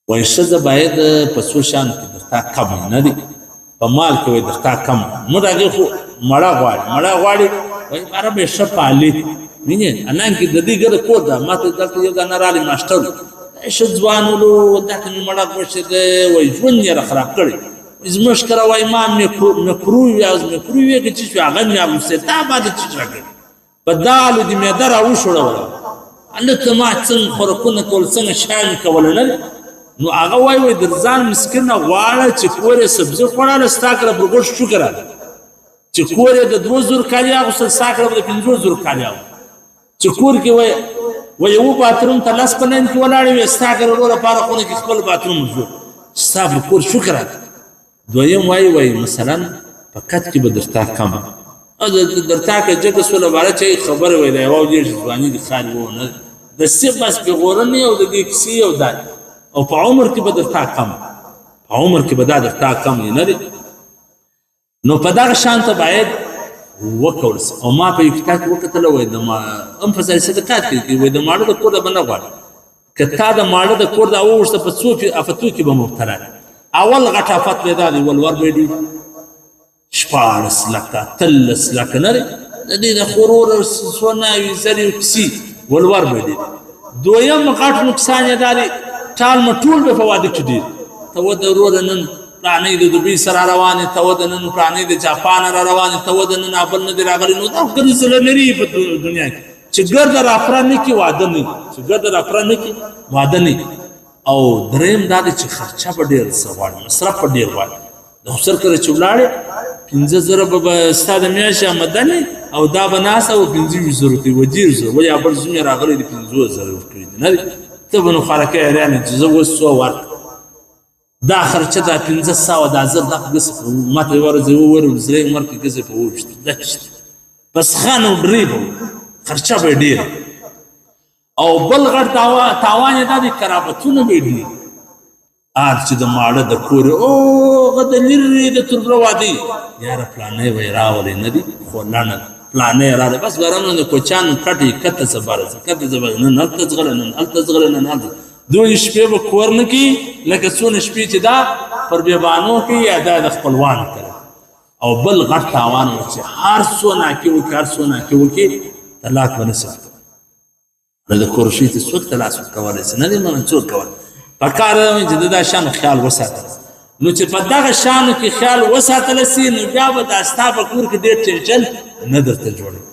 وایي ښځه باید په څو شیانو کې درتا کم نه دی، په مال کې وایي درتا کم. موږ هغې خو مړه غواړي، مړه غواړي، وایي باره به یې ښه پالي. وینې انان کې د دې ګره کور ده، ما ته دلته یو دانه راغلی ماسټر ښه ځوان ولو، دا ته مې مړه غوښې ده، وایي ژوند یې را خراب کړی. زموږ کره وایي ما میکرو وي او میکرو وي که چې شو هغه مې اغوستی، تا باندې چې راکړي په دالو دې معده راوښوروله، هلته ما څنګه خوراکونه کول، څنګه شیان کول نه. نو هغه وایي وایي در ځان مسکینه غواړه چې کور یې سبزي خوړله، ستا کره پر ګوښت شکر ده، چې کور یې د 2000 کالي اغوستل، ستا کره به د 5000 کالي اغوستل، چې کور کې وایي وایي یو باتروم ته لس په لاین کې ولاړې وې، ستا کره ورور لپاره خونه کې خپل باتروم جوړ، ستا پر کور شکر ده. دویم وایي وایي مثلا په کت کې به درتا کم او درتا که جګه سوله باره چې خبره وایي دا یوه ډېر ځواني دي خال و نه د څه بس پېغورنې او د دې کیسې او دا او په عمر کې به درتا کم، په عمر کې به دا درتا کم نه دی. نو په دغه شان ته باید وکول سي. او ما په یو کتاب کې وکتله، وایي د ما هم فضایل صدقات کې وایي د ماړه د کور به نه غواړي، که تا د ماړه د کور دا وغوښته په څو افتو کې به مبتلا دی. اول غټ افت به دا دی ولور به ډېر 16 لکه 13 لکه نه دی، د دې د خورور سونه وي زرې او کیسې ولور به ډېر. دویم غټ نقصان یې دا دی ټال مټول به په واده کې ډېر، ته و د وروره نن پلانې د دوبۍ سره روانې، ته و د نن پلانې د جاپان را روانې، ته و د نن ابل نه دی راغلی. نو دا ګرځېدل لري په دنیا کې چې ګرده راپره نه کړي واده نه، چې ګرده راپره نه کړي واده نه. او دریم دا دی چې خرچه به ډېر څه غواړي، مصرف به ډېر غواړي. د خسر کره چې ولاړې 5000 به ستا د میاشتې آمدن او دا به ناسته و 25,000 کوي و 30,000، ولې بل زوم یې راغلی دی 50,000 ورکړي دي نه دی، ته به نو خوراکۍ حیران یې چې زه اوس څو ورکړم دا خرچه دا 500 دا زر دا خو ګسې په ما ته یوه ورځ یې وویل زړه یې ورکړي ګسې په وویشت دا چې بس خان او ډرې به خرچه به یې ډېره. او بل غټ تاوان یې دا دی قرابتونه به یې ډېر، آر چې د ماړه د کور هغه د لرې د تربره واده یاره پلانی به یې راولی نه دی خو لنډه پلانی یې راغلی، بس ورنه د کوچیانو کټې کته څه بره څه کته څه بره، نن هلته ځغله نن هلته ځغله نن هلته، دوی شپې به کور نه کوي لکه څونه شپې چې دا پر بیابانو کوي یا دا د خپلوانو کره. او بل غټ تاوان و چې هر څو ناکې وکړي هر څو ناکې وکړي طلاق به نه شي ورکولی. نو د کور شي ته څوک ته لاس ورکولی شي نه دی منه څوک کولی. په کار ده چې د دا شیانو خیال وساتل. نو چې په دغه شیانو کې خیال وساتل سي نو بیا به دا ستا په کور کې ډېر ټینشن نه درته جوړوي.